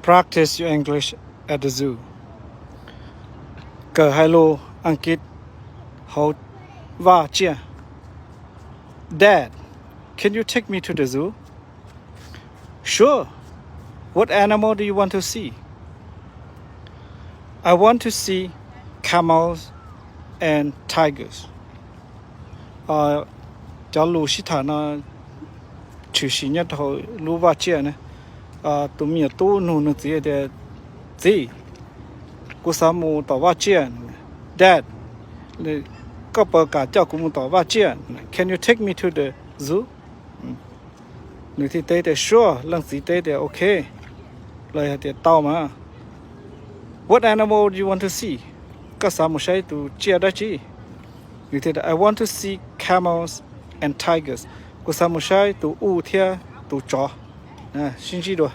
Practice your English at the zoo. Kawm hais lus Askiv hauv vaj tsiaj. Dad, can you take me to the zoo? Sure. What animal do you want to see? I want to see camels and tigers. Cov lus sib tham no tshwm sim nyob rau hauv lub vaj tsiaj na. Tus me nyuam tub nug nws txiv tias, Txiv, kuv xav mus tom vaj tsiaj. Dad, koj puas kam coj kuv mus tom vaj tsiaj? Can you take me to the zoo? Nws thiaj teb tias, Sure. Leej txiv teb tias, Ok, los yog tias, Tau mas. What animal do you want to see? Koj xav mus saib tus tsiaj dab tsi? Nws thiaj tias, I want to see camels and tigers. Kuv xav mus saib tus uj thiab tus tsov. Sib ntsib dua.